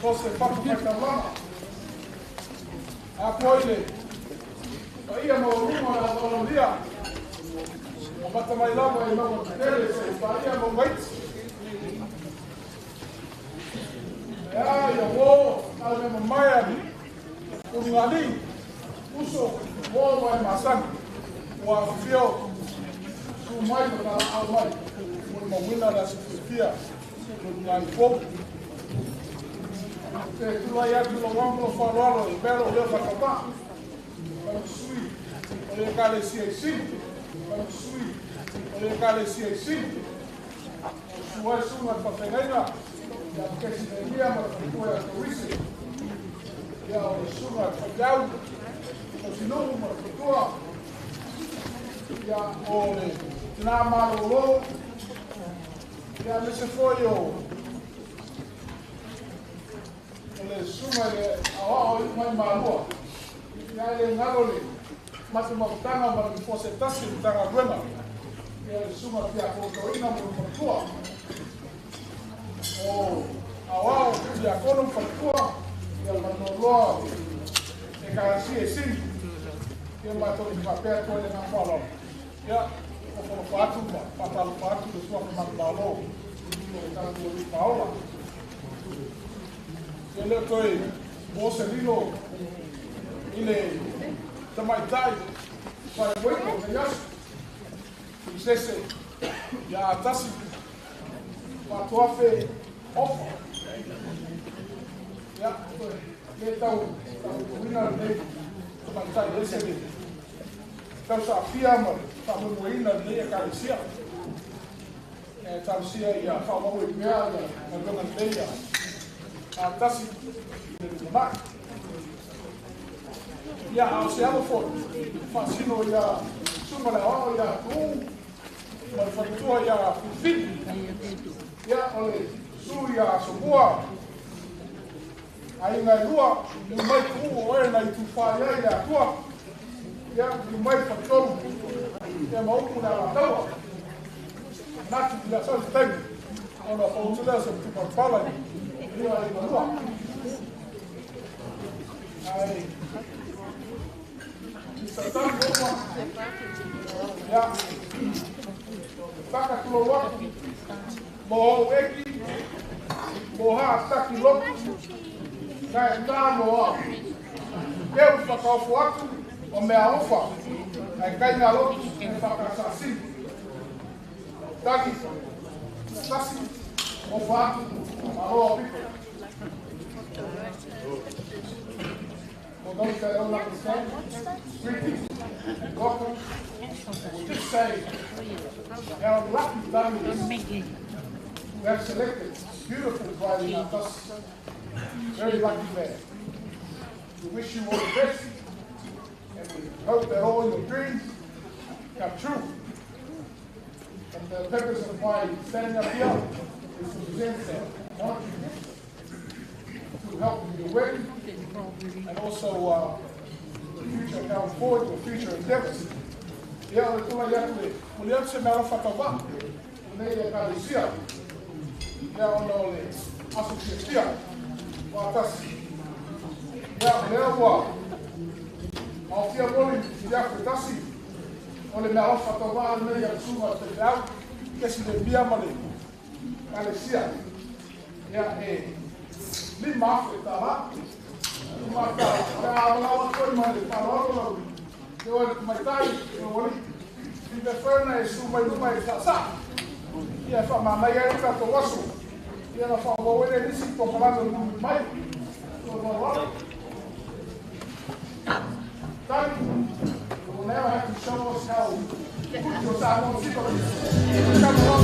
So se fatu faitaulaga. A poi le paia maualuga o le auaulaulia amata mai lava i mauga tetele seia paia mauga iti. E a ia uō a le mea mamae a le ulugalii, uso, uō ma e masani ua afifio, susu mai ma talaau mai molimauina le aso fiafia o le ulugalii fou. Ou te tulai atu i lou amo faaaloalo e avea lou leo faatauvaa ma sui o le Ekalesia i Sili, ma sui o le Ekalesia i Sili, o susu ai susuga i le faafeagaiga ia Kesi Neemia ma le faletua ia Torise, ia o le susuga i le faifeau tausinuu ma le faletua, ia o le tina malolo, ia aemaise foi o le susuga i le aoao i mai Malua, ia e le galo le matamavataga ma le nofoa se tasi o le Matagaluega, ia le susuga Tiakono Toeaina ma le faletua, o aoao Tiakono ma faletua, ia ma le Ekalesia i Sili, ia matou te faapea atu ai le agaga faaaloalo. Ia, ofo atu ma faatalofa atu le suafa manumalo o le tatou Alii Paola. Ia le o toe po se lilo i le tamaitai faemoeina o lenei aso, Pirisese ia Atasi Faatoafe Ofa. Ia, le tau tauina lenei tamaitai ese le tausaafia ma le faamoemoeina lenei Ekalesia. E talosia ia faaauau ai pea ia galuega lelei ia Atasi i le lumanai. Ia, a o se alo foi faasino ia susuga le aoao ia Tuuu ma le faletua ia Filifili. Ia, o le susu ia Asomua, aiga e lua, liu mai Tuuu o oe na itufa i ai le Atua. Ia, liu mai Faletolu, ia ma upu le Alataua. Manatu i le aso se taimi ona fautu lea o se tupalapala i lua aiga lua. Ai, Mr. Tami Ofa, ia, taka tulou atu, mo ou eki, mo haa taki lotu, ka e tā no au. Eu whakaofo atu o mea alofa, ai kai ngā lotu e whakasasini. Taki, tasi, ofa atu, maloa pito. For those that don't understand, greetings and welcome. I will just say how lucky Tami is to have selected beautiful bride in Atasi. Very lucky man. We wish you all the best, and we hope that all your dreams come true. And the purpose of my standing up here is to present the monetary gift to help with your wedding and also the future going forward, your future endeavors. Ia, o le tulai atu le momoli atu se meaalofa faatauvaa lenei Ekalesia, ia ona o le aso fiafia o Atasi. Ia, o lea ua aofia moli i afu e tasi o le meaalofa faatauvaa lenei a le susuga o le faifeau Kesi Lemia ma le Ekalesia. Ia, e $5,000. $5,000. O le a malau atu ai ma le faaaloalo lau te oe le tamaitai o alii. I mea foi ona e susu mai luma e saasaa. Ia e faamanaia ai le tatou aso. Ia na faaauau ai le nisi polokalame o le mulimuli mai. O le faaaloalo. Tali, you will now have to show us how to put your Samoan sikaru. Come on.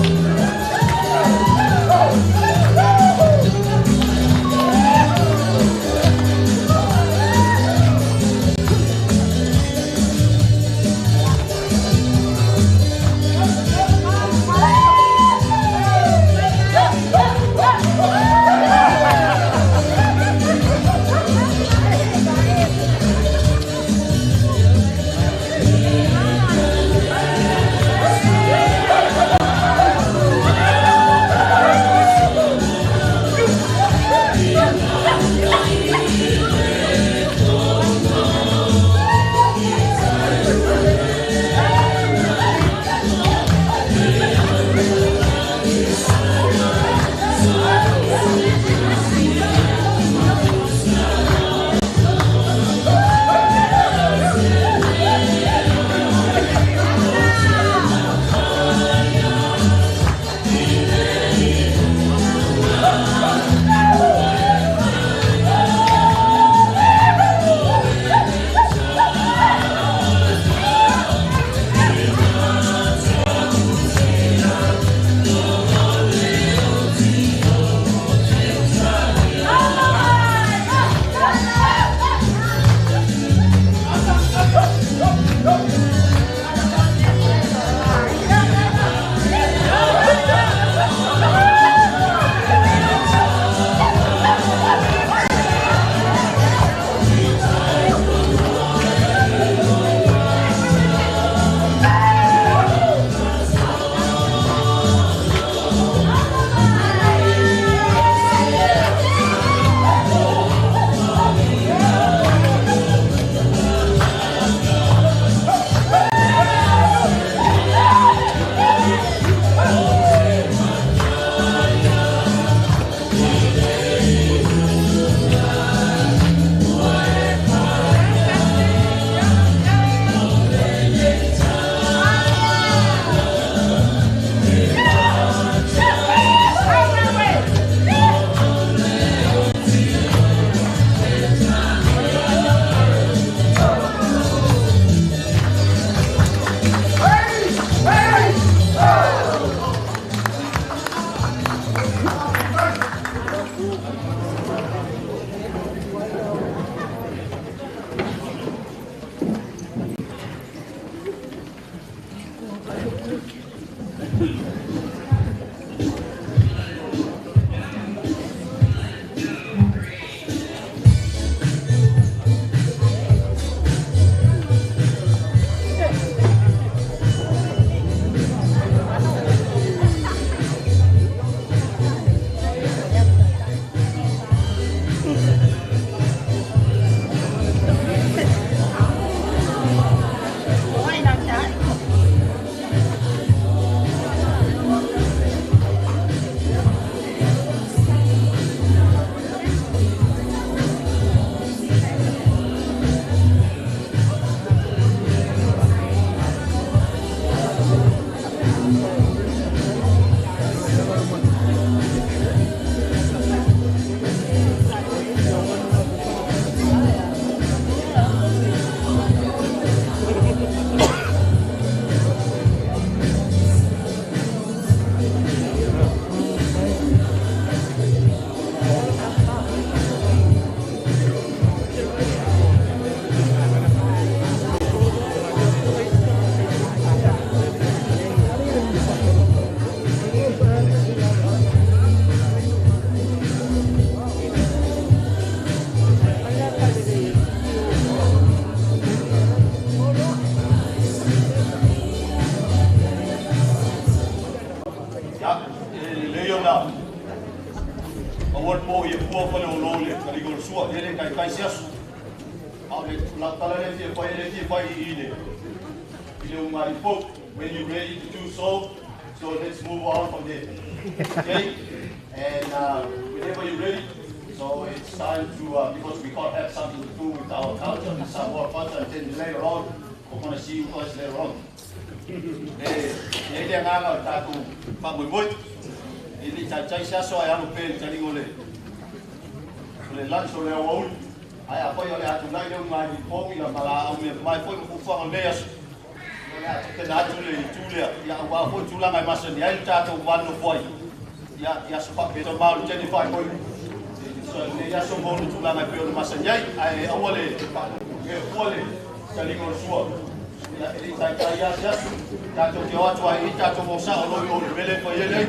Awal po ia pua fale o lo le taliga o le sua, ele kai kai se aso. A o le tala le fia fai, le fia fai i le unga i po. When you're ready to do so, so let's move on from there. Okay? And whenever you're ready, so it's time to, because we can't have something to do with our culture, the Samoa culture, and then later on, we're going to see you guys later on. E le agaga o le tatou faamoemoe e le taitai se aso ae alo pea i le taliga o le lunch o le auauli ae afai o le atulai le ugalipo ia ma laau mea mamae foi ma fuafuaga o lenei aso o le a tapena atu le itu lea ia auā foi tulaga e masani ai le tatou vanonofo ai ia i aso faapea ma o le tele faaioi lenei aso mo le tulaga e pei ona masani ai ae aua le fua le taliga o le sua ia e le taitai ia se aso tatou te o atu ai i tatou mausao lo i o le mele fai ai nei.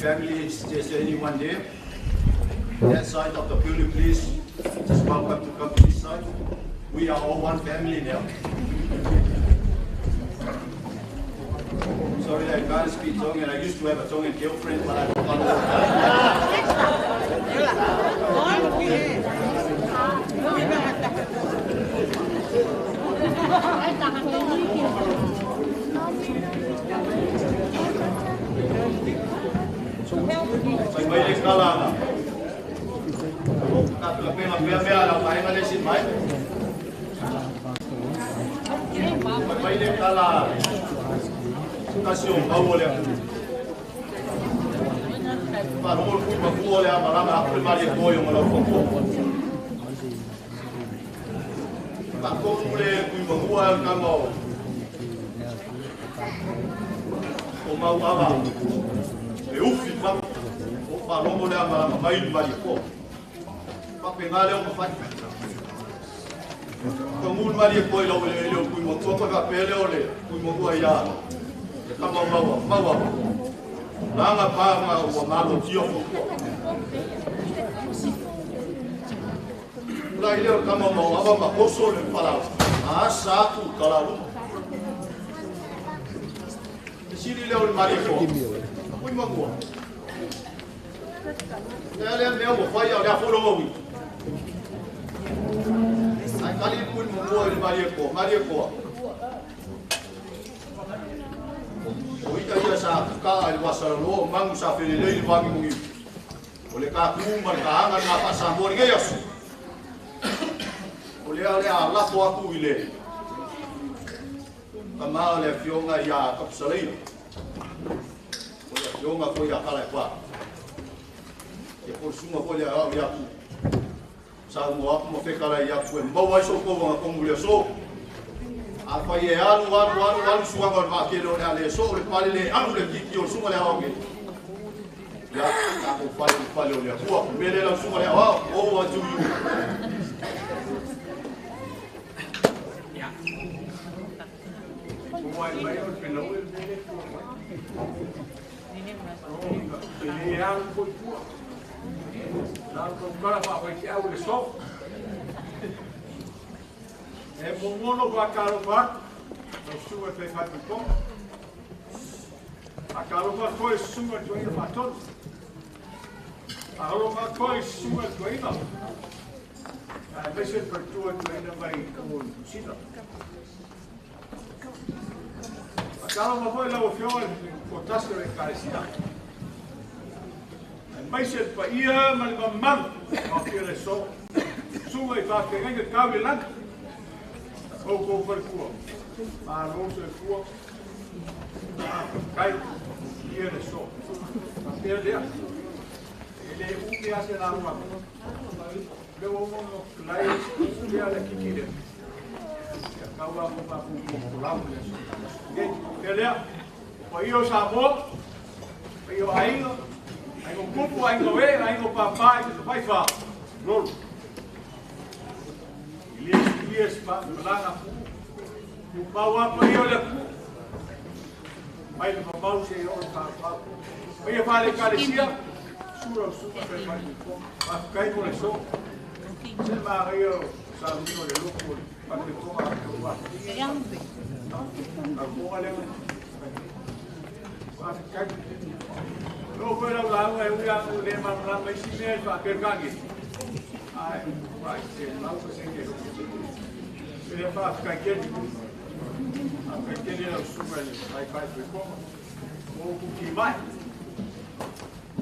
Family, is there anyone there? That side of the building, please. Just welcome to come to this side. We are all one family now. Sorry, I can't speak Tongan. I used to have a Tongan girlfriend, but I forgot. Mai le kala ka pela pela pela la mai le sin mai. Mai le kala kasi o mau le. Pa ro ku pa ku le malanga a mari ko yo mala ko. Faatomu le Tuimanua e le tama o Mauava e ufi fatu o faalogo le amalama mai le Malietoa. Faapena lea ona fai. Pagū le Malietoa i laueleele o le Tuimanua toe faapea lea o le Tuimanua ia le tama o Mauava. Laga pa ma ua malotia fuafua. Tulai lea o le tama o Mauava ma oso le falau. Ma asa atu talaluma. Fesili lea o le Malietoa. Tuimanua. Lea lea mea ua fai a o le a foi lou auina. Ae tali le Tuimanua i le Malietoa. Malietoa. O ita ia sa kaa i le vasalaloa o manu sa felelei le vagimugiu. O le kākū ma le kāanga ngā faasamoa lenei aso. O lea le a lafo atu i le tama o le afioga ia Tapusaleia. O le afioga foi ia Kalaefa. Ia po le susuga foi le au ia atu. Saunoa atu ma fetalai atu e maua ai so outou agatonu i le aso. Afai e alu alu alu alu suaga o le vaatele o le a le soo le pale le alu le titi o le susuga le aoao nei. Ia, tatou fale i le fale o le Atua. O le mea lea lau susuga le aoao, over to you. E momono whakalofa atu, lau susuga e fai faipupona. Whakalofa atu i susuga toeaina faatonu. Whakalofa atu i susuga toeaina. Aemaise le faletua toeaina mai o Niu Sila. Whakalofa foi lau afioga i le kotasi o le Ekalesia. Aemaise le paia ma le mamalu o afia le so. Susuga i faafeagaiga tau i le lagi. Outou faletua. Malo soifua. Faafetai ia le so. Faapea lea. E le umi lava se lauga. Le ua uma ona tulai lea le kiki lea. Ia tau lava mo matou folau i le aso. Faapea lea. O paia o Samoa, paia o aiga, aiga o tupu, aiga o e, aiga o papa, aiga o tafaifa, lolo. E le suia se faamatalaga tumau lava paia o le atunuu mai le mamau seia oo i le faavavau. Paia faale-Ekalesia, susu lau susuga Faifaiufofoga. Faafetai mo le aso. Se manaia o sauniga o le lotu o le Faatuatuaga o le Tautoga lea. Faafetai. Oo foi lau lauga e ui lava ua le malamalama isi mea i le faa-Peretania. Ae faitelau ma se lea faafetai tele. Faafetai tele lau susuga i le Faifaifuifoga mo outou timai.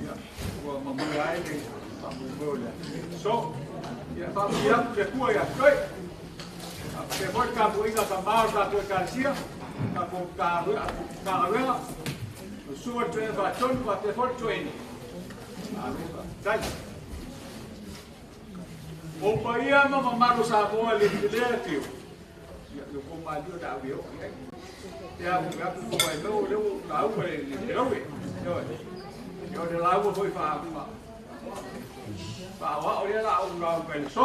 Ia, ua manuia ai le faamoemoe o le aso. Ia, faamanuia atu le Atua ia te oe. Faapea foi le tapuaiga a tama o le tatou Ekalesia, tatou Matagaluega, lau susuga i le Toeaina Faatonu, faapea foi le Toeaina. Malo faafetai. O paia ma mamalu o Samoa le lea afio. Ia, lo kou malio le au e oo i ai. Te a ua atu ko mai meu le ua lauga le le laue. Ia, o le lauga foi fa fa fa wa o le la au lauga le so.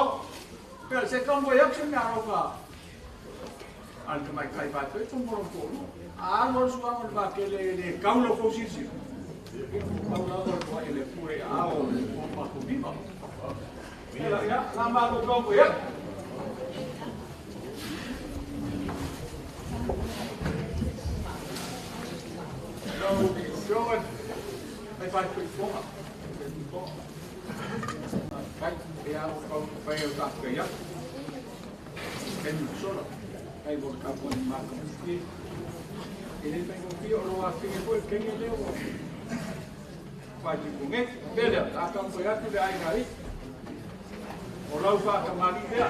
Pea se kaumai atu se mea alofa a le tamaitai faapea e tomo lona toalua. A alu alu suaga o le vakele e le kau lau kou silasila. Ia, pau lava le toai e le Atua i aao o le matou lima. Ia, ia, la matou kaumai atu. Lau Afioga i le Faifaifofoga, faafetai e ao taumafai o faafetai atu. Taimi ua sola, faafetai mo le tapuaiga matagofie. E le faigofie o lou afine foi le taimi lea ua faatino nei. Pea lea, o le a taumafai atu le aiga alii. O lau faatamalii lea.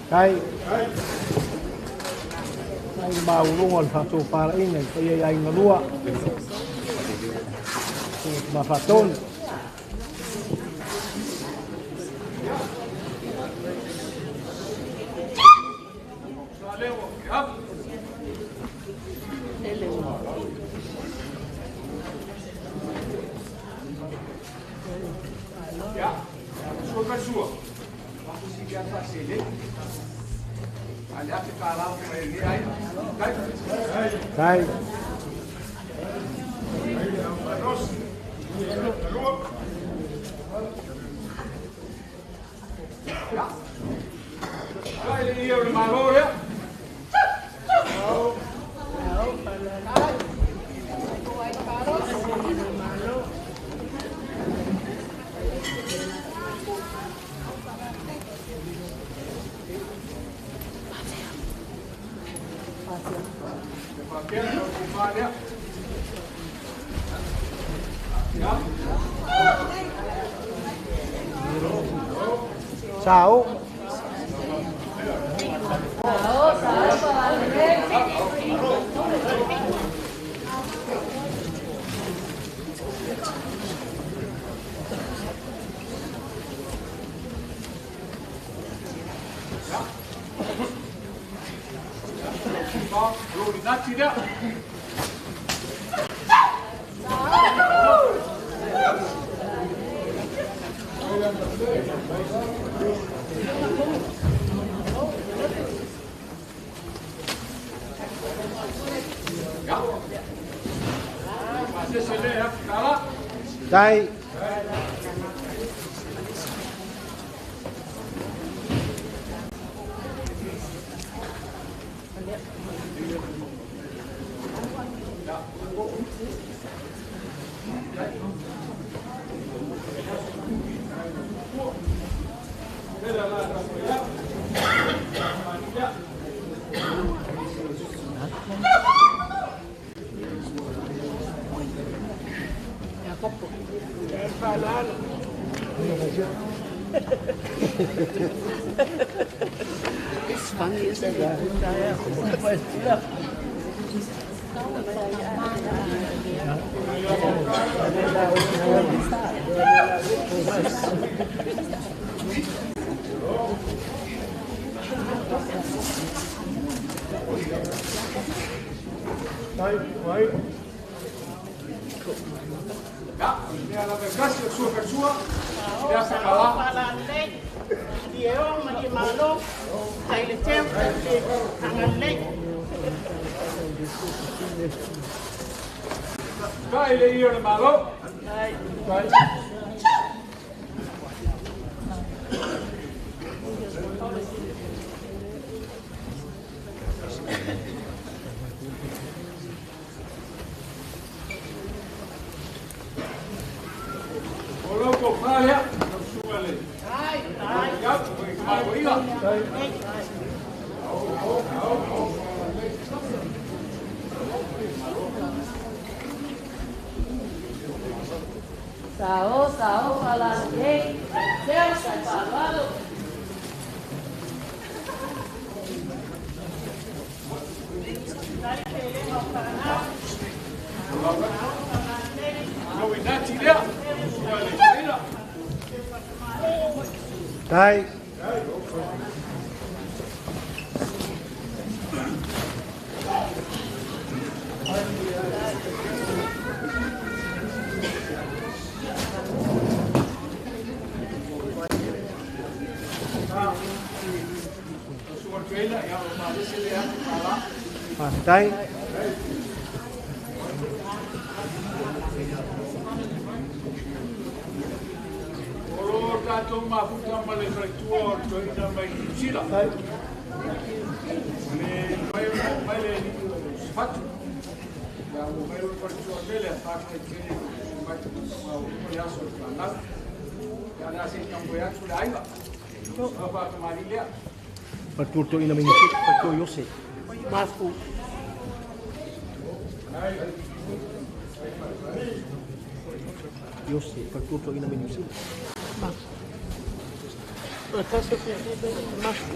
Kai ai maulunga o le faatofalaiga i paia i aiga lua ma faatonu. Kai. Sao. Sao, sao. Dai. Sao, sao, falalei, Deus falalo. Dai. Dai. Parturto ina mai parturto yose. Mafu. Yose, parturto ina mai yose. Mafu. Acaso mafu.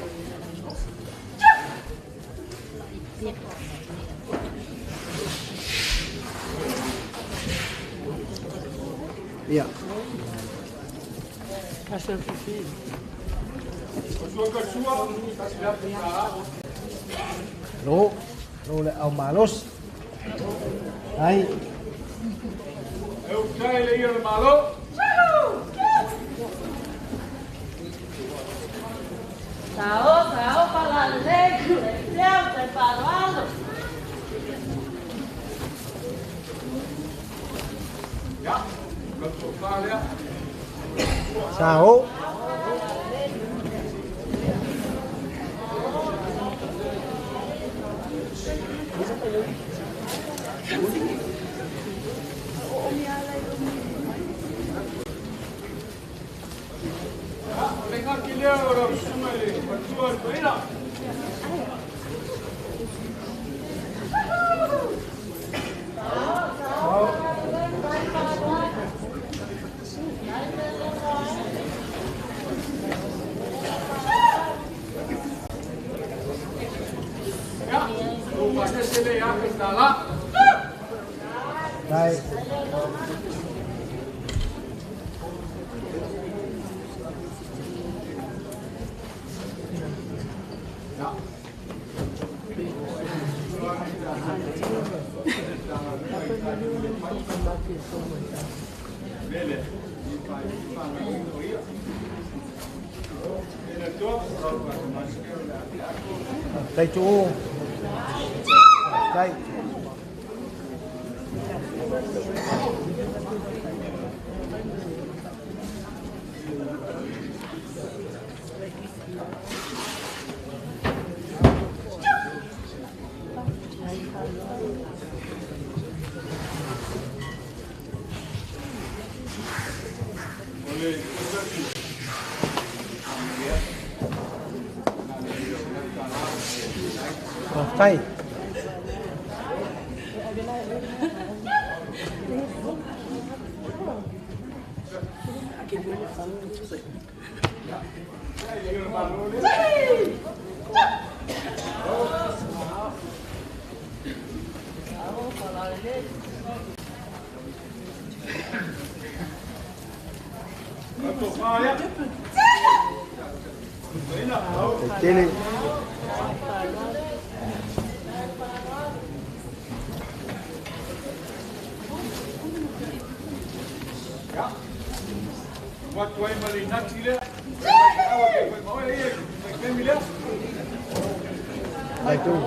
Ja. Acaso No, no le au malos. Ai. Eu kai le malo. Sao, sao, falalei, Deus é falalo. Ja, Sao. Dai. Ja. Faafetai Tuuu. Faafetai. Faafetai. Tele. Faafetai Tuuu.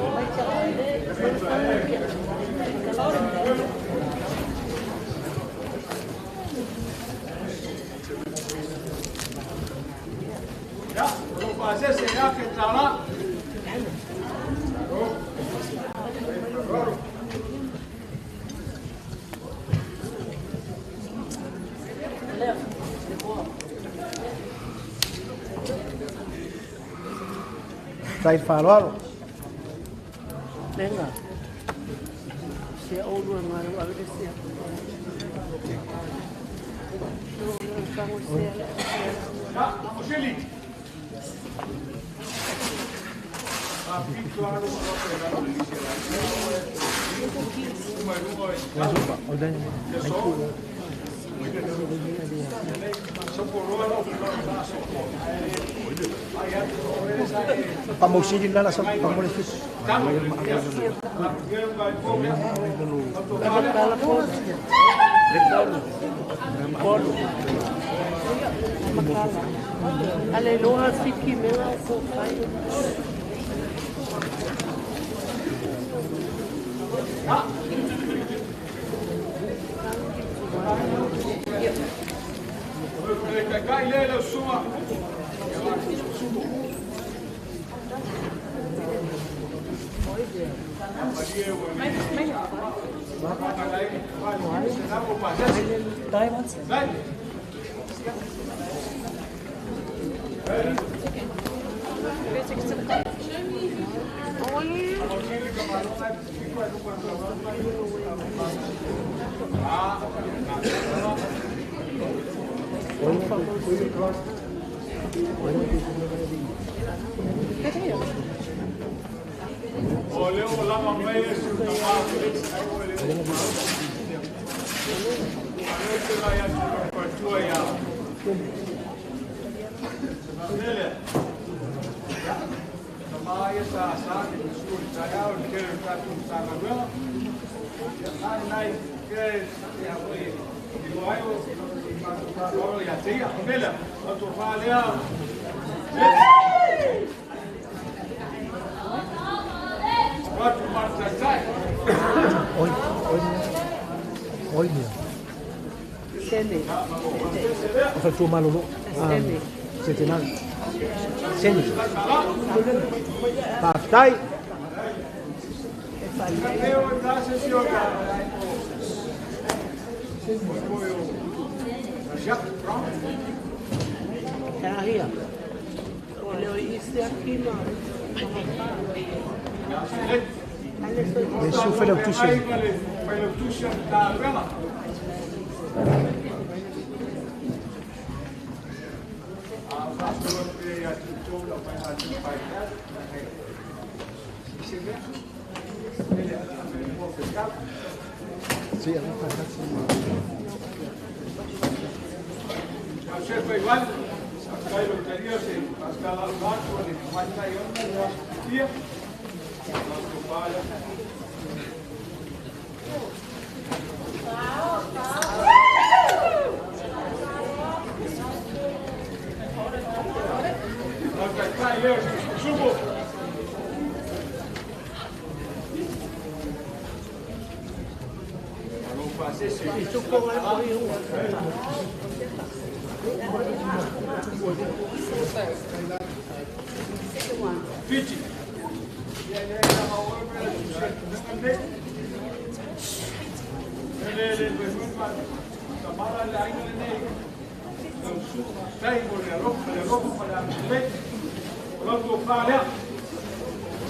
Faafetai le faaaloalo. Lenga. Se oulu e ngā ave le sea. Pamausili la sa pamole fisu. Ale loa fiki mea o ko fai. Oi, oi, oi mea. Sene. O faletua malolo. Sene. Setenana. Sene. Faafetai. Ahia. O leo i se aki ma. Le su failautusi.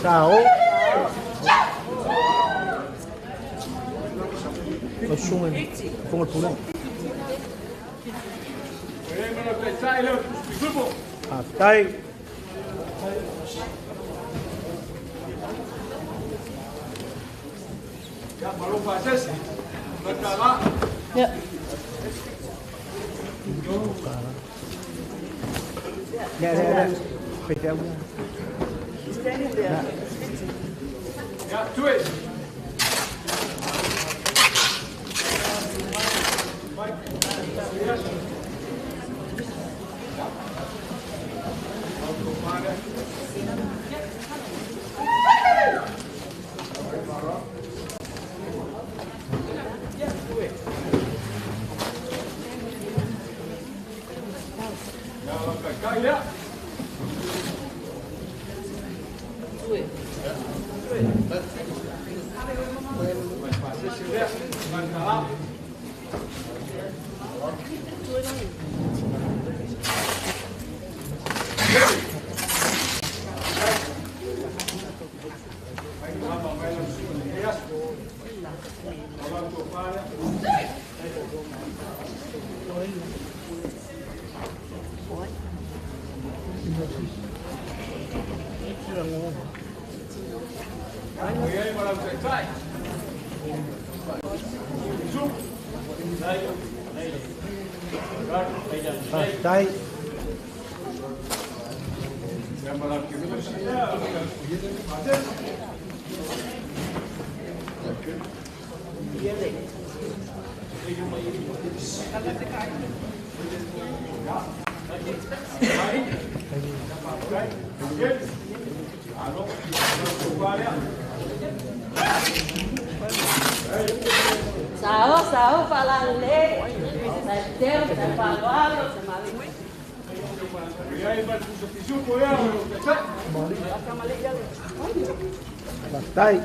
Sao. O sunga fonga pula. Atai. Ja. Ja, ja, ja. Ja, doe het. Ja, Tai. Sao, sao, falalei, seteu, sepaloalo, Tai.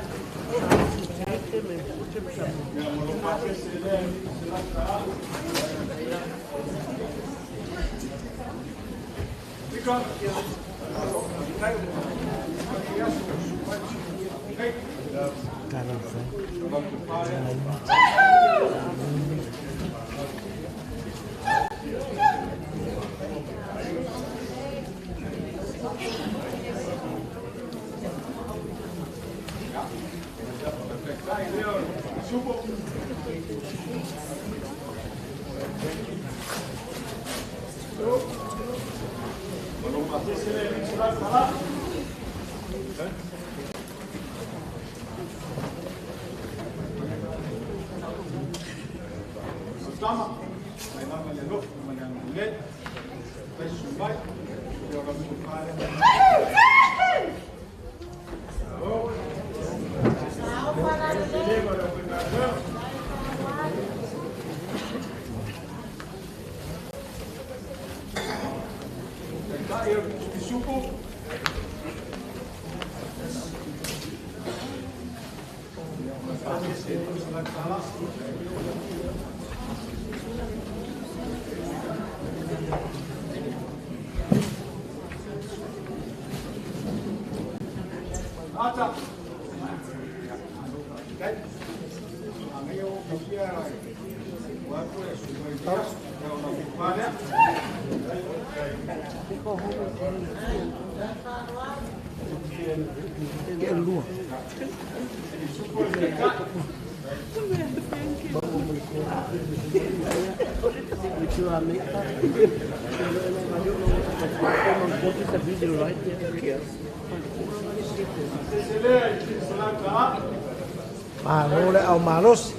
Malo le au malos.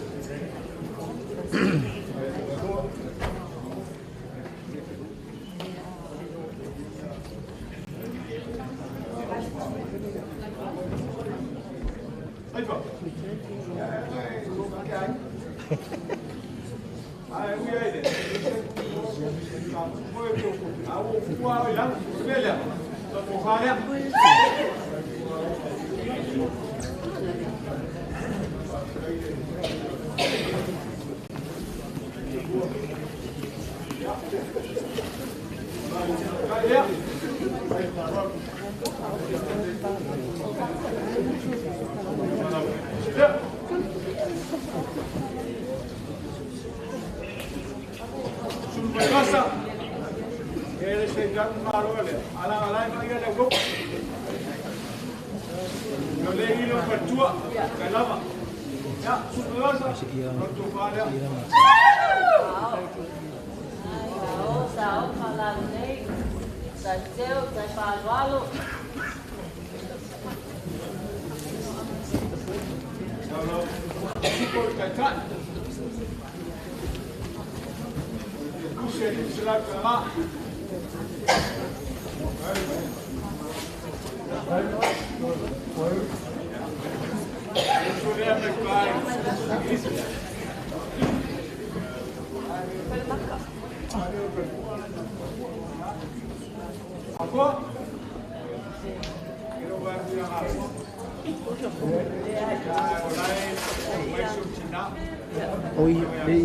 Oi, le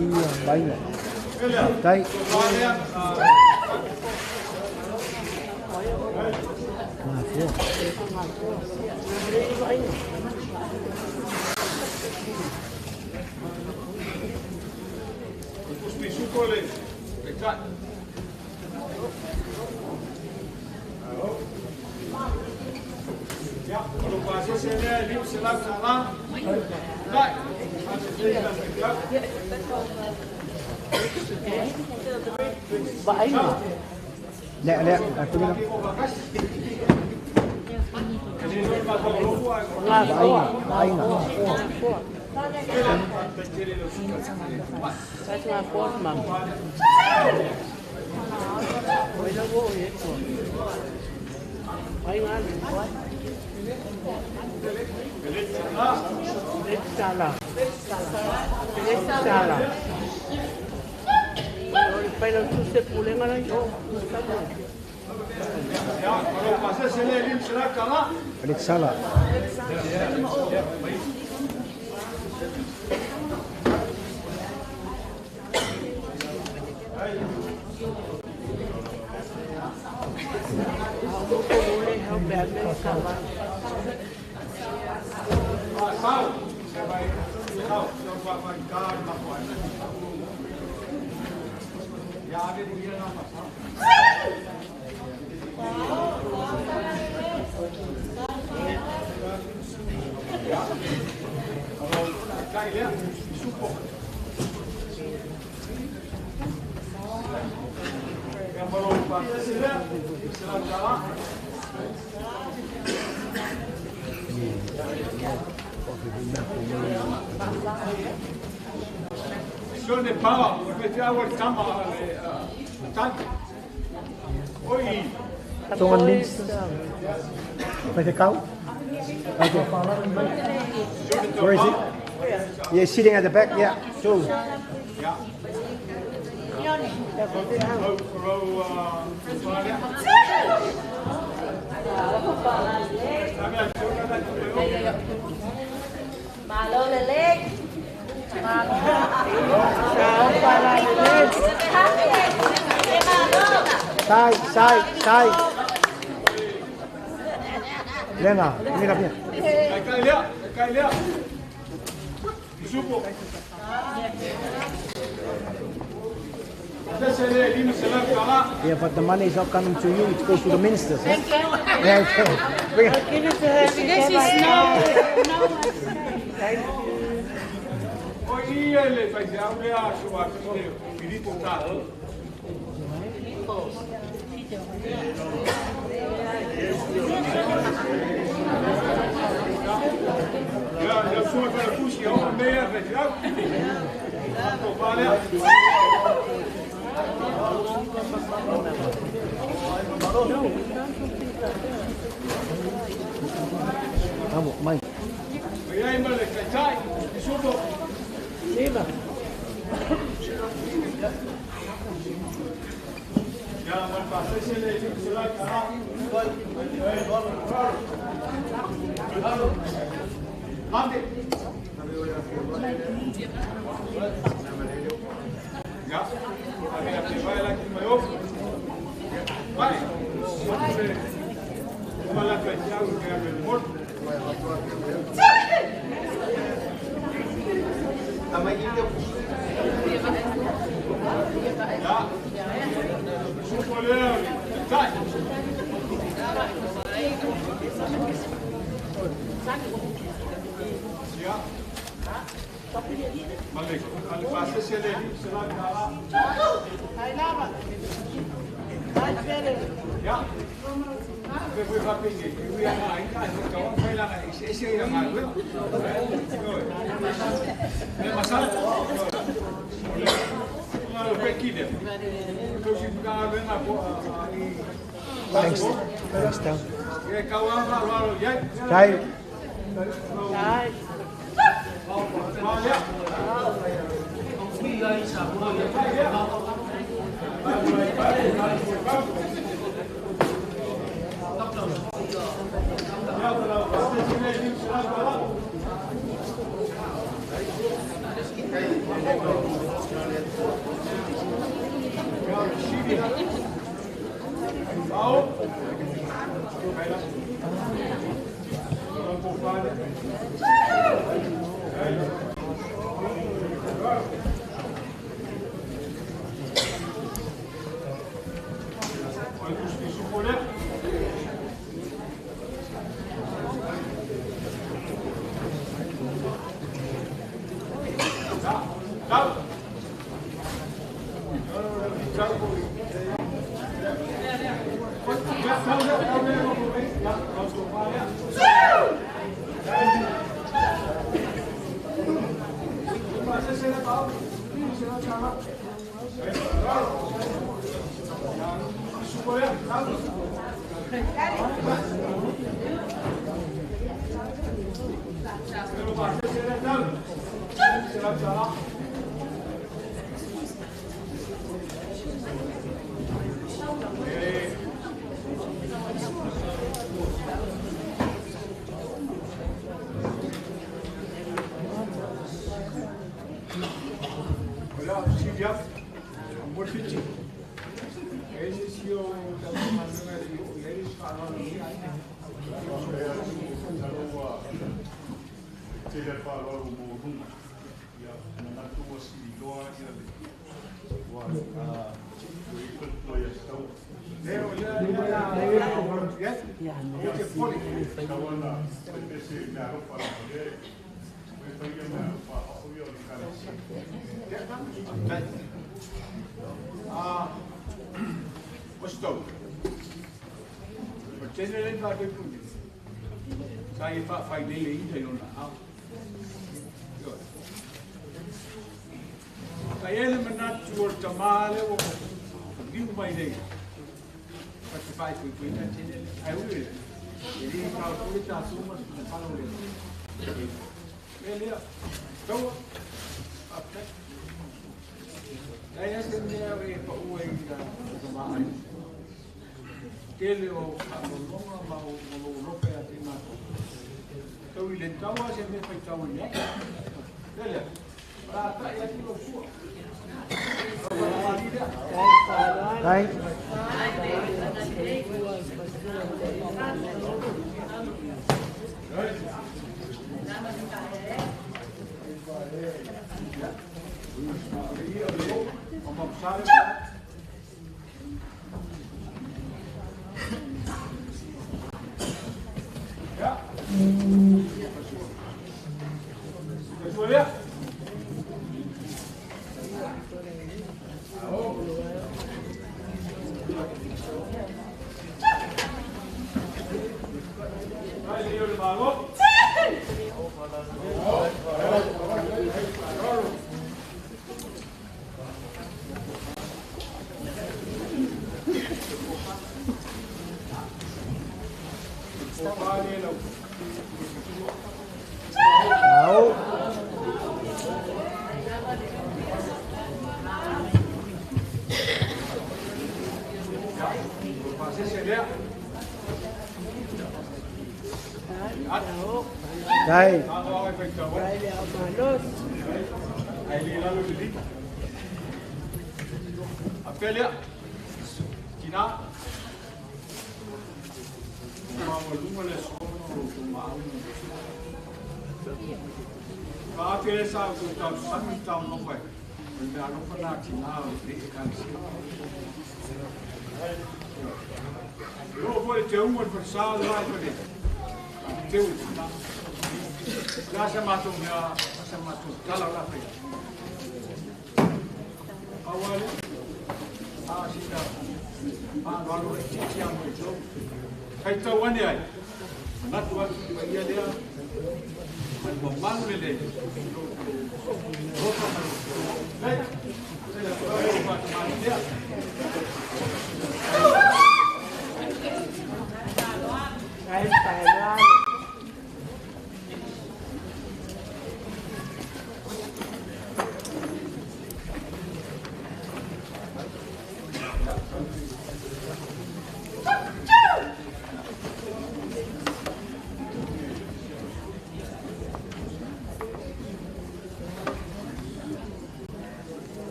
vaina. Tai. Lẹ lẹ, tôi biết không? Sala. Tongan minstens. Bij de kou? Okay. Where is it? Yeah, sitting at the back. Yeah, two. Sai, sai, sai. Lena, mira bien. Yeah, but the money is not coming to you, it goes to the ministers. Eh? Yeah, okay. This is no. Vamos, mãe. Thanks. Thanks, Tom. Dai. Dai. Dai. Apelia. Tina.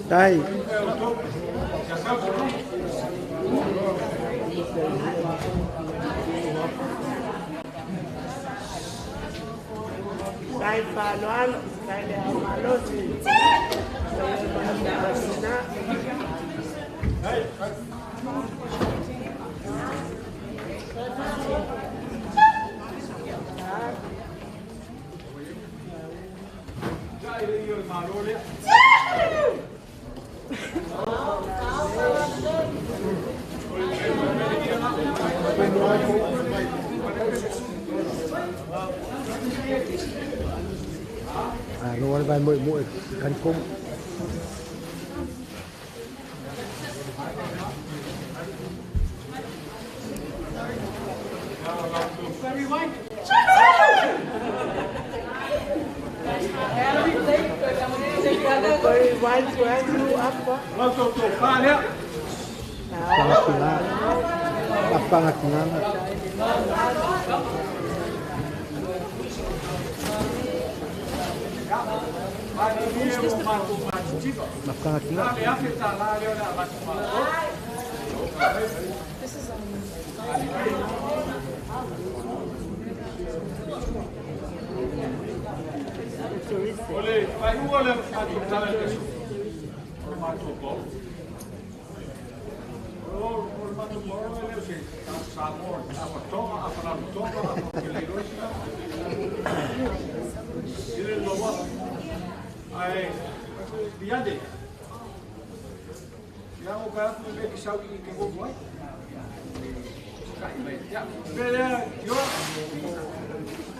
Dai. Dai palo dai le amalosi. No vai mỗi mỗi khăn cung.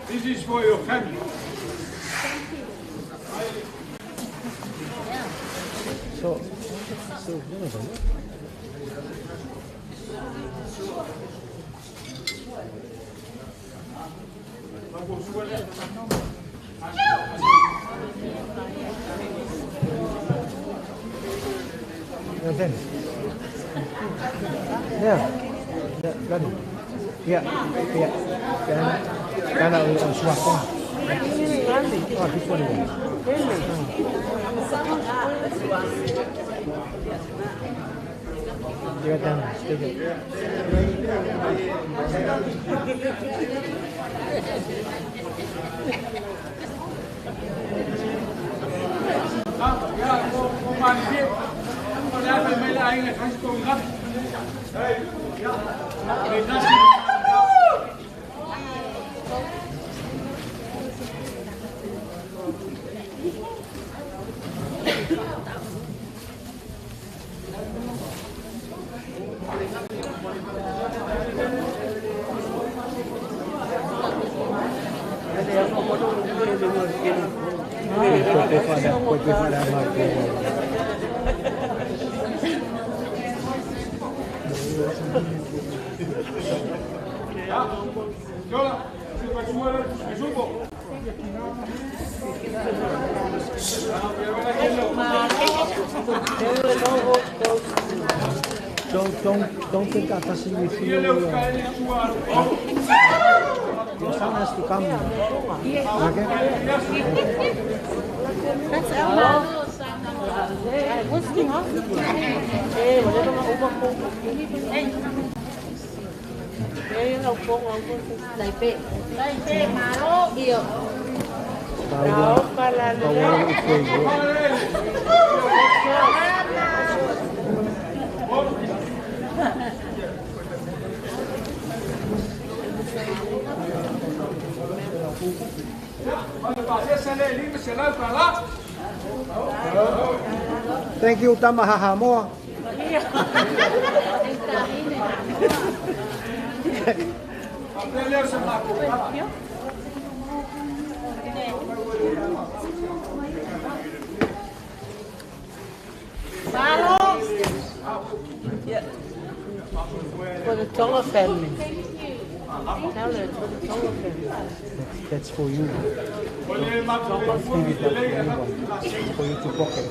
This is for your family. Thank you. So, then. Yeah. Yeah. Yeah. Yeah. Oh, this one. Yeah, down. Stay there. Don't take Atasi with you. Your son has to come. Okay? That's Elma. Thank you, Tamahahamoa. Yeah. For the Tonga family. Tell her for the Tonga family. That's for you. Don't give it back to anyone. It's for you to pocket.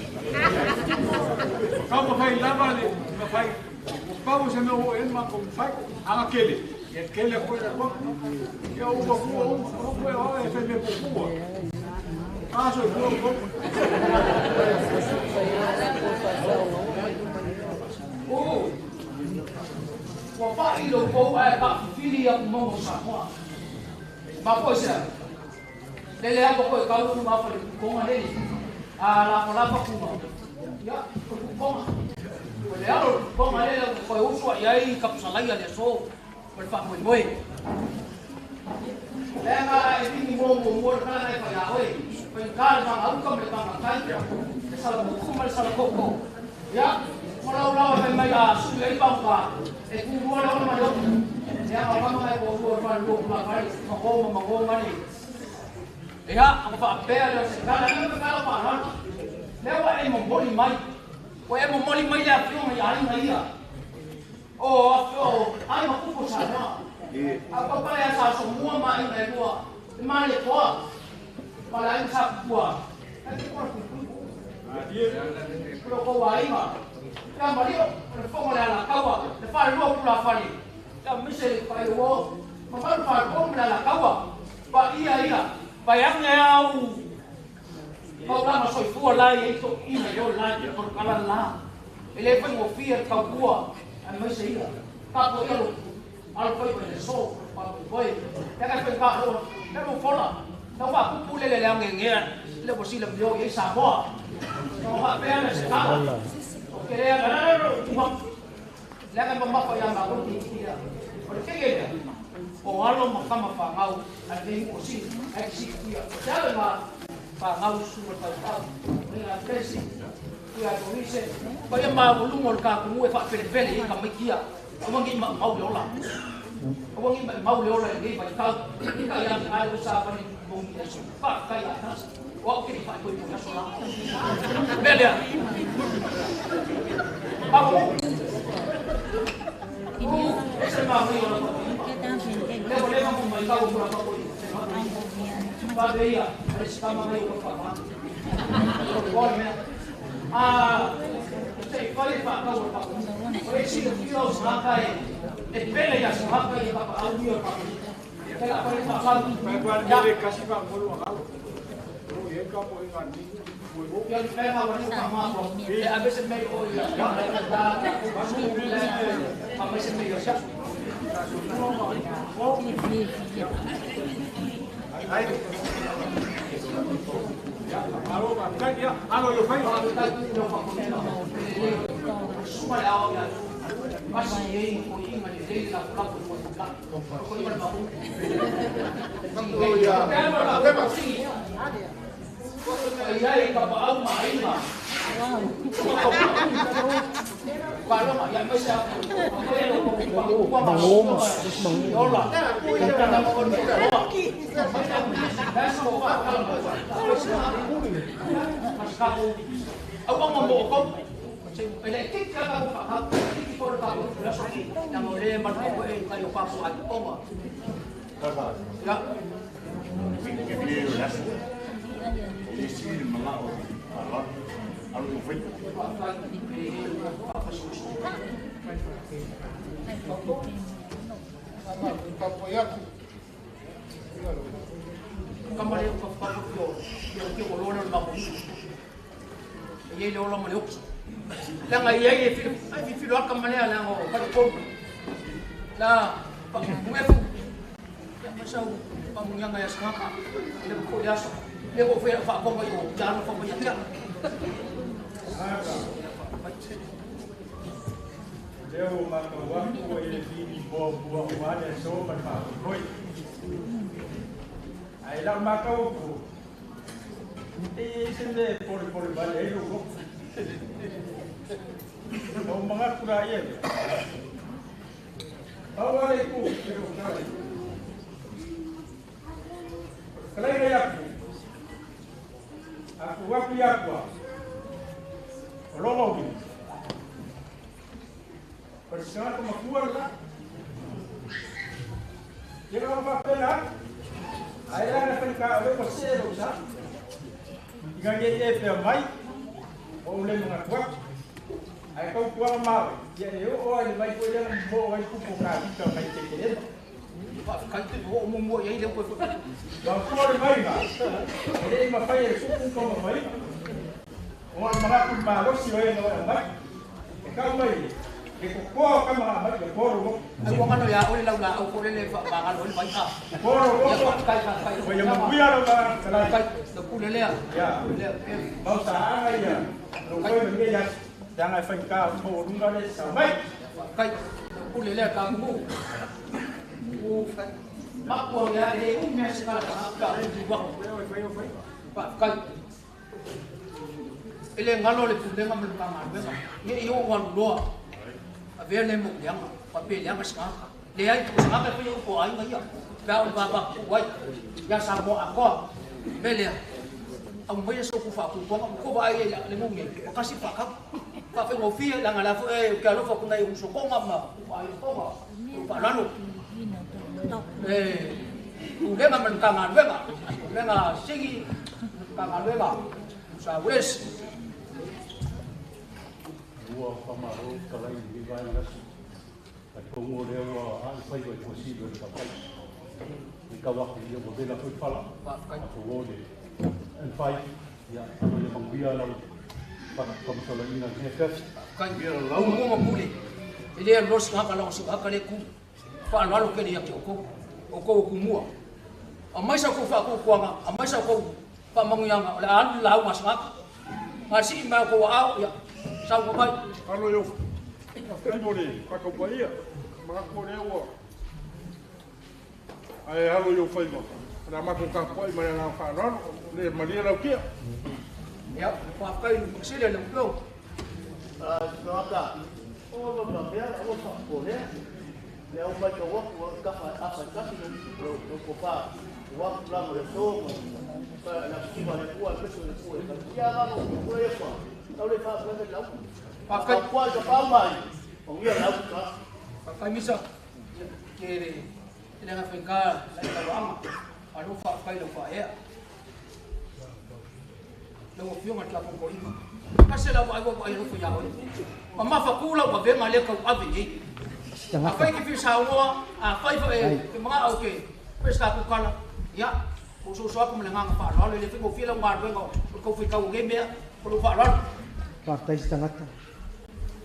Whaatai si tangata.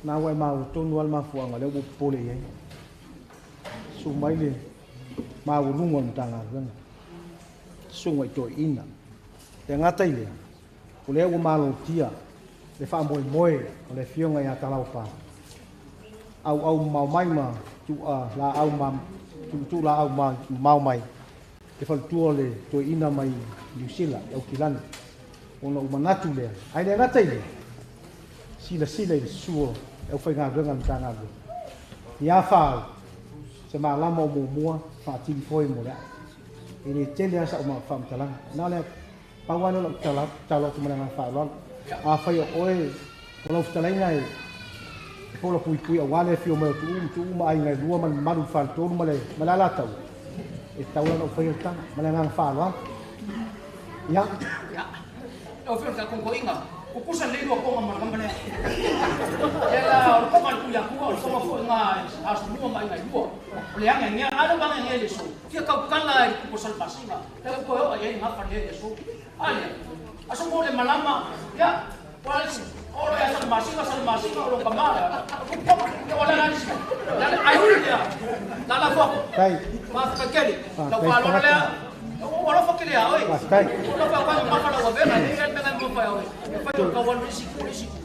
Nā wai māu tonu al mafuanga leo pole iai. Su mai le māu lunga o mtanga ruenga. Sunga i toi ina. Te ngata i lea. O lea ua mālotia le wha moe moe o le fionga i a talaupa. Au au mau mai ma tu a la au ma tu la au ma mau mai. Te whalatua le toi ina mai New Zealand, au kilani. Ona umanatu lea. Ai le ngata i lea. Sila sila i sua au whai ngā renga mta ngā renga. I a whāu, se mā lama o mō mua, wha tiri foe mō lea. E le tele asa o mā whamtalanga. Nā lea, pauana lau talo atu mana ngā whāulalo. A whai o oe, o lau whtalainga e pola pui pui a wale whio mai o tuu ma ai ngai lua man maru whāl tōru ma le malalātau. E taulana o whai o tanga, mana ngā whāulalo. Ia. Ia. Lau Afioga i le Taitaifono, tutusa lelei lua toga ma le tama lea. Ia la, o le toga a le Tuiatua, o le toga foi lena e Asomua ma Aiga e Lua. O le ageagea, a lea ua ageagea i le aso, fia tautala i le tupu o Salamasina, lea ua toe oo i ai le gafa lea i le aso. A lea, aso mo le malama, ia, ua le isi, oo loa ia Salamasina, Salamasina, o lou tama lea, o le tupu toga, ia ua le a le isi mea. Le a le, ae ui i lea, lala fua, faafetai tele, lau faaaloalo lea, Ua alofa tele ia oe. Faafetai. Ua alofa ia oe, mamafa lau avega, e leai lava le mea na e mamafa ia oe. E fai o le tau alu i le isi itu, le isi itu.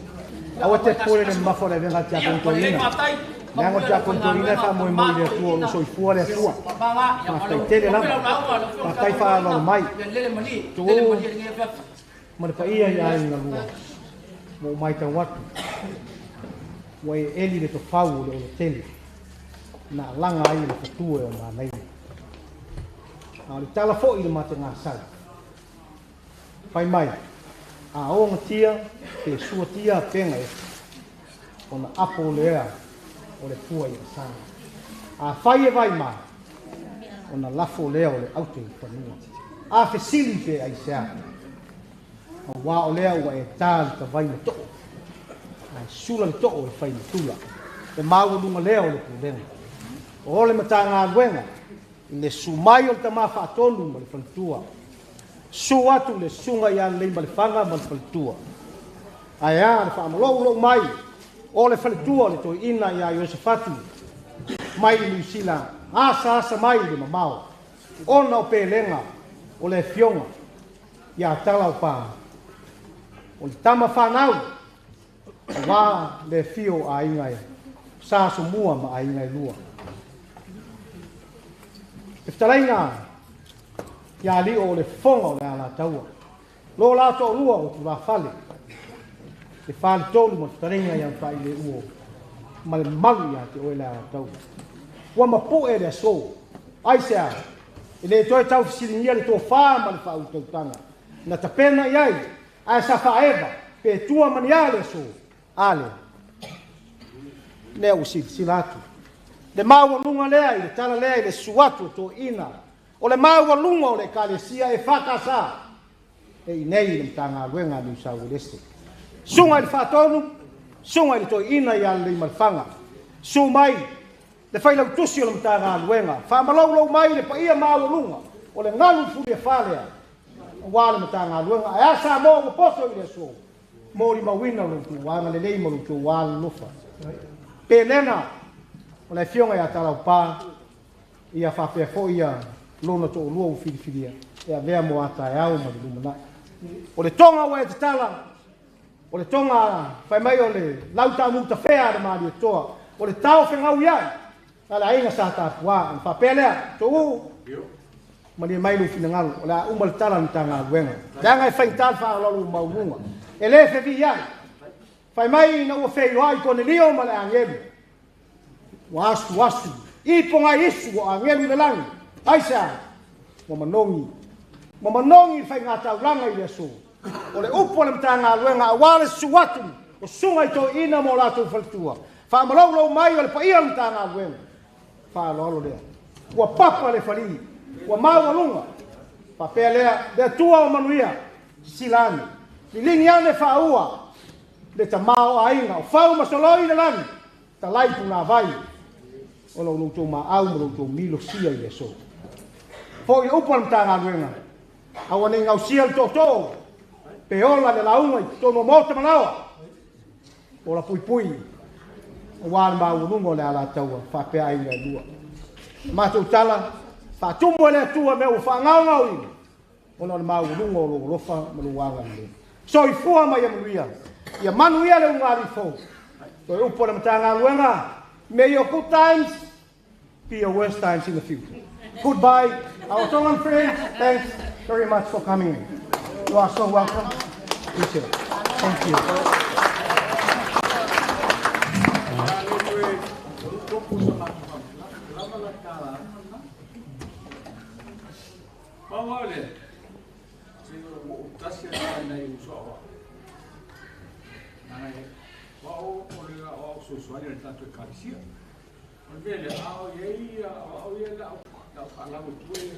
Aua te popole i le mamafa o le avega a le Tiakono Toeaina. Leaga o le Tiakono Toeaina e faamoemoe i le Atua o lo o soifua le Atua. Faafetai tele lava. Faafetai faaaloalo mai. Tuuu ma le paia i aiga lua. Ua ou matau atu, ua e eli le tofau o le olotele na alaga ai le fatue o manaia. A o le tala foi i le mategasau, fai mai, a ogatia pe suatia pega ese, ona apo lea o le pua i asaga. A fai e vaima, ona lafo lea o le aute i fanua. A fesili pe aisea, auā o lea ua e tā le tavai ma too, ae sula le too e fai ma tula. Le maualuga lea o le pulega o le Matagaluega i le su mai o le tama faatonu ma le faletua. Su atu le susuga ia Leleimalefana ma le faletua. Ae a le faamaloulou mai o le faletua o le toeaina ia Iosefatu mai Niu Sila, asaasa mai le mamao ona o pelega o le afioga ia Talaopa, o le tama fanau aua le afio o aiga e Sa Asomua ma aiga e lua. Le fetalaiga ia Alio o le fofoga o le Alataua, lo la toalua o tulafale, le faletolu ma le fetalaiga ia Faileuo ma le mamalu ia te oe le Alataua. Ua mapu'e le aso, aisea, e le toe taufesiligia le tofa ma le faautautaga na tapena i ai, ae sa faaeva pe tua ma ni a le aso, a lea. Lea ua silasila atu le maualuga lea i le tala lea i le susu atu o toeaiina o le maualuga o le Ekalesia EFKS e i nei i le Matagaluega a Niu Sauelese. Susuga i le Faatonu, susuga i le Toeaina ia Leleimalefana, susu mai le Failautusi o le Matagaluega, faamaloulou mai le paia maualuga o le galu fuliafa lea aua le Matagaluega. Ae a Samoa ua poto i le aso, molimauina lo outou agalelei ma lo outou alolofa. Pelena o le afioga ia Talaupa, ia faapea foi ia lona toalua ua filifilia e avea mo a taeao ma le lumanai. O le toga ua e tatala, o le toga fai mai o le lau taamu tafea a le Malietoa, o le tao fegau iai a le aiga sa tapuā. Ona faapea lea, Tuuu, malie mai lou finagalo, o le a uma le tala a le Matagaluega. Leaga e faigata le faaaloalo ua maualuga, e le feviai. Fai mai ina ua feiloai Konelio ma le agelu, ua asuasu i pogai isu o agelu i le lagi. Aisea? Ua manogi. Ua manogi le faigataulaga i le aso. O le upu a le Matagaluega aua le susu atu o susuga i toeaiina ma o latou faletua. Faamaloulou mai o le paia o le Matagaluega. Faaaloalo lea. Ua papa le falī, ua maualuga. Faapea lea, le Atua o manuia, sisila ane, liligi ane faaua le tamaoaiga o fau ma soloi le lagi, talai punavai o lo outou maau ma lo outou milosia i le aso. Foi le upu a le Matagaluega, aua ne i gausia le tootoo pe ola le lauga i totonu o maota malaoa, ola puipui aua le maualuga o le alataua faapea aiga e lua. Matou tala, faatumu e le Atua mea ua faagaogaoina, ona o le maualuga o lou alofa ma lou agalelei. Soifua ma ia manuia, ia manuia le ulugalii fou. Toe upu a le Matagaluega, may your good times be your worst times in the future. Goodbye, our Tongan friends, thanks very much for coming in. You are so welcome. Appreciate it. Thank you. Pau lava lea, se ua ou tasi atu lava i nai uso a au, leaga o au o le aoao fesoasoani a le tatou Ekalesia. O le mea lea, a o i ai o au ia o le a ou faalau atua ia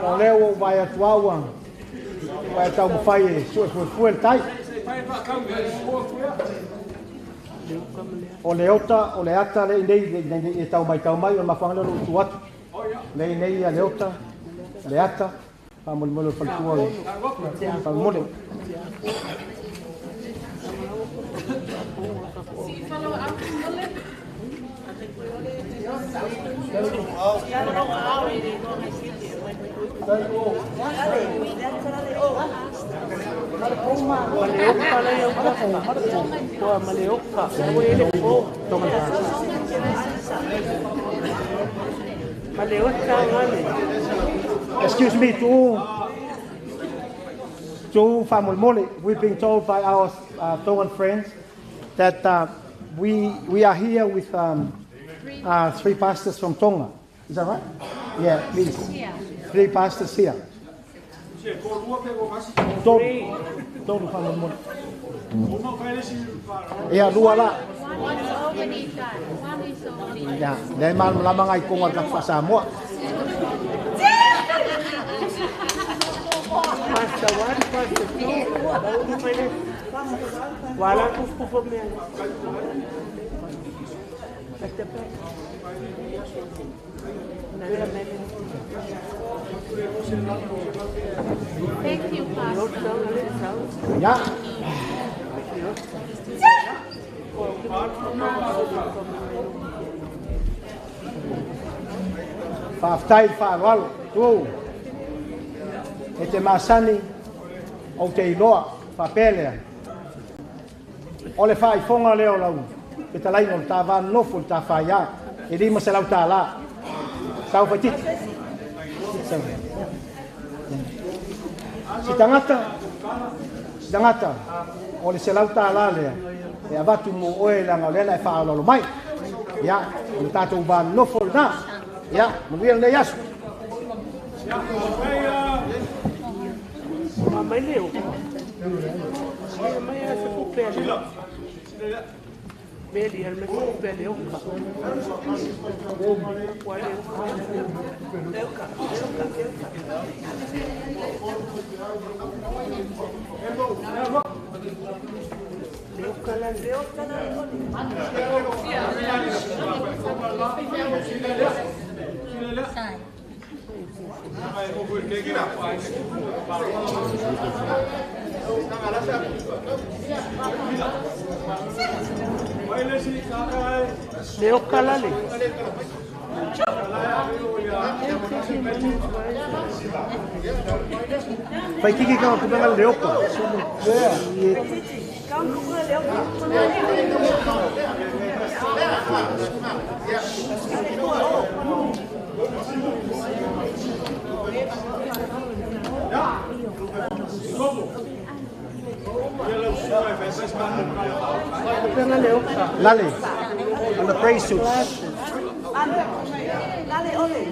O lea ua vai atu aua vai tau mawhai e sue fue fue le tai. O le ota, o le ata le nei e tau mai o mawhanga leo tu atu. Le nei a le ota, le ata, whamole whalitua le whamole. Excuse me, to Famulmole, we've been told by our Tongan friends that we are here with three pastors from Tonga. Is that right? Yeah, please. Three pastors here. Ia lua la. Ia, le malamalama ngai konga ka Samoa. Pastor 1, Pastor 2. Wala kufufu mea. Thank you, Pastor. Yeah. Whaftai whaawalo, tū. E te masani o te iloa, whapelea. O le whaifonga leo lau, pe talaina o le tāwā nofo le tāwhaia, e lima se lau tālā. Sau whaititi. Si tangata, o le se lau tālā lea. E avatu mo oe laga o lea na e faaaloalo mai. Ia, o le tatou vanonofo lenā. Ia, manuia lenei aso. Mai leo. Mai a se kupe a leo. Meli al me kupe leo ka. Wa leo. Leo ka. Leo ka. Leo ka la leo ka la. Leo kalale. Fai kiki ka kupenga leo ka. Lale, on the praise suits. Lale ole.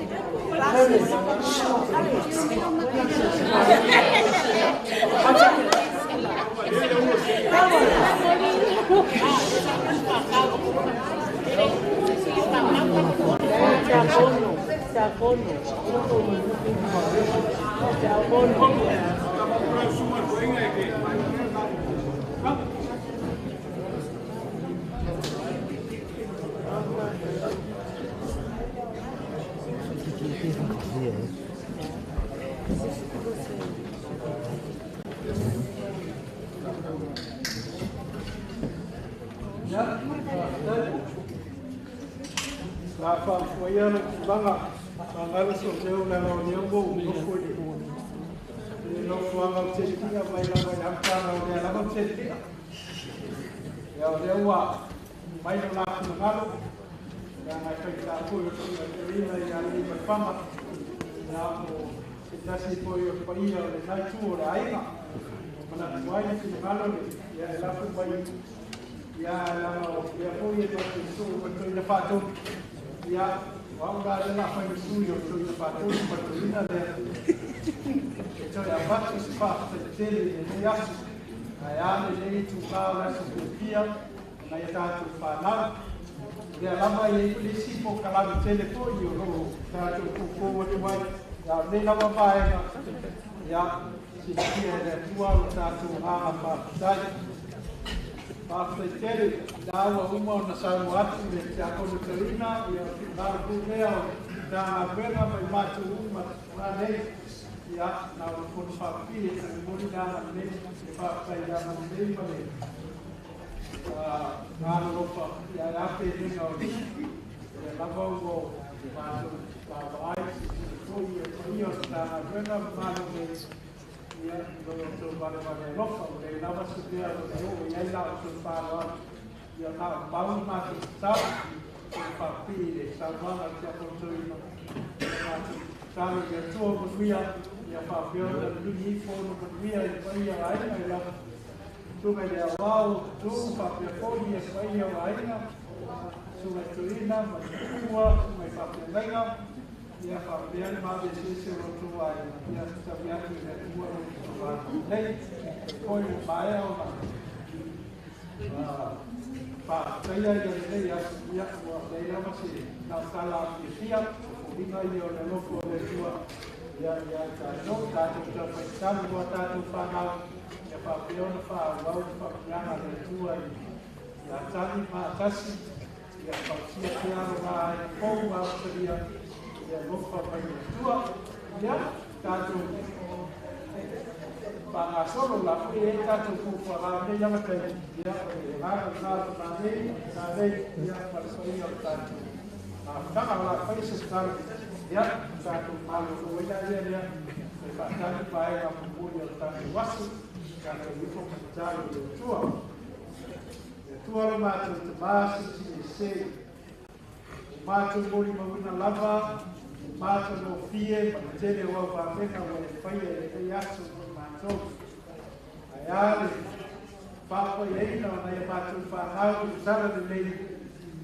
Faapa'iaina o nai a matou fanau i le tala lelei,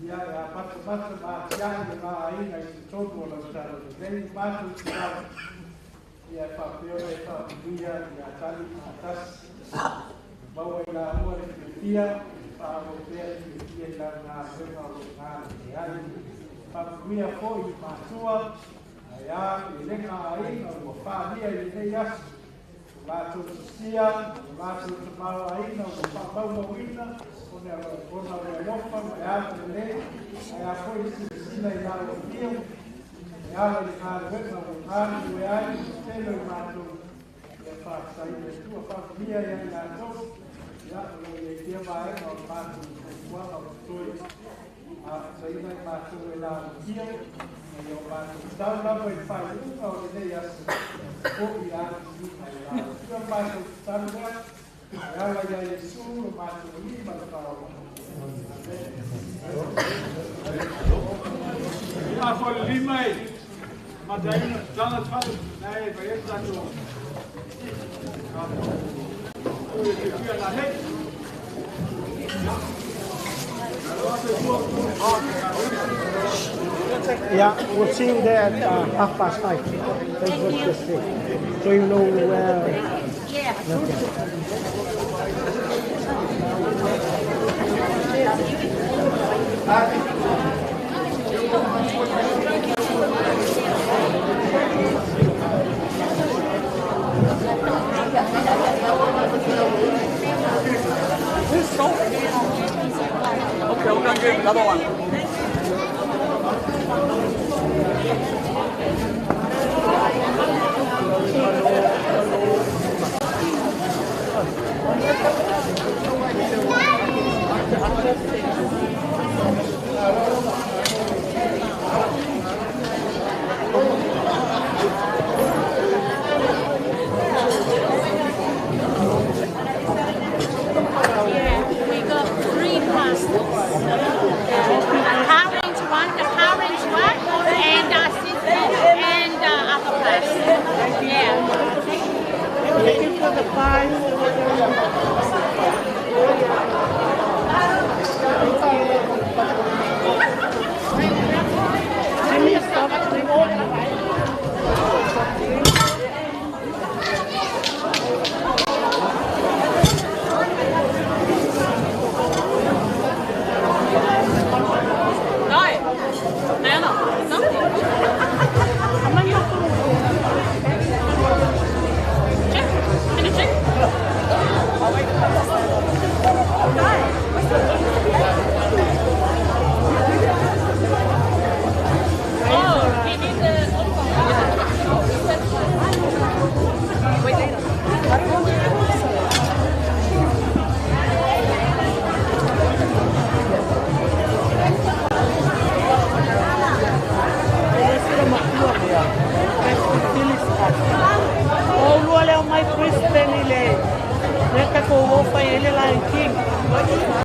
ia e amatamata ma atiae le va aiga i totonu o lau tala lelei. Matou tatalo, ia e faapea ona e faamanuia ia tali faatasi, maua i laua le fiafia, faaauau pea le fiafia i lau galuega o lo o galulue ai. Faamanuia foi i matua, ae a felega aiga ua faaalia i lenei aso, o latou sosia, o latou tamaoaiga ua faamaumauina, ona o le alofa ma le agalelei, ae a foi le silasila i lau afio, e ala i le galuega ua galulue ai le tele o matou, ia faafetai i le Atua, faamanuia ia i latou, ia o lo o i ai pea vaega o le matou fuafuaga o totoe, amataina i matou e laugia, ma ia o matou tau lava i le faaiuga o lenei aso, foi atu mai lau Atua le matou tatalo lea, e ala ia Iesu lo matou Alii ma le Faaola. Amene. Ia fo le lima e mataina tala fale nei vai e tatou tatou e fia na nei. Yeah, we'll see you there at 5:30. That's what you say. So you know where. Yeah. Okay.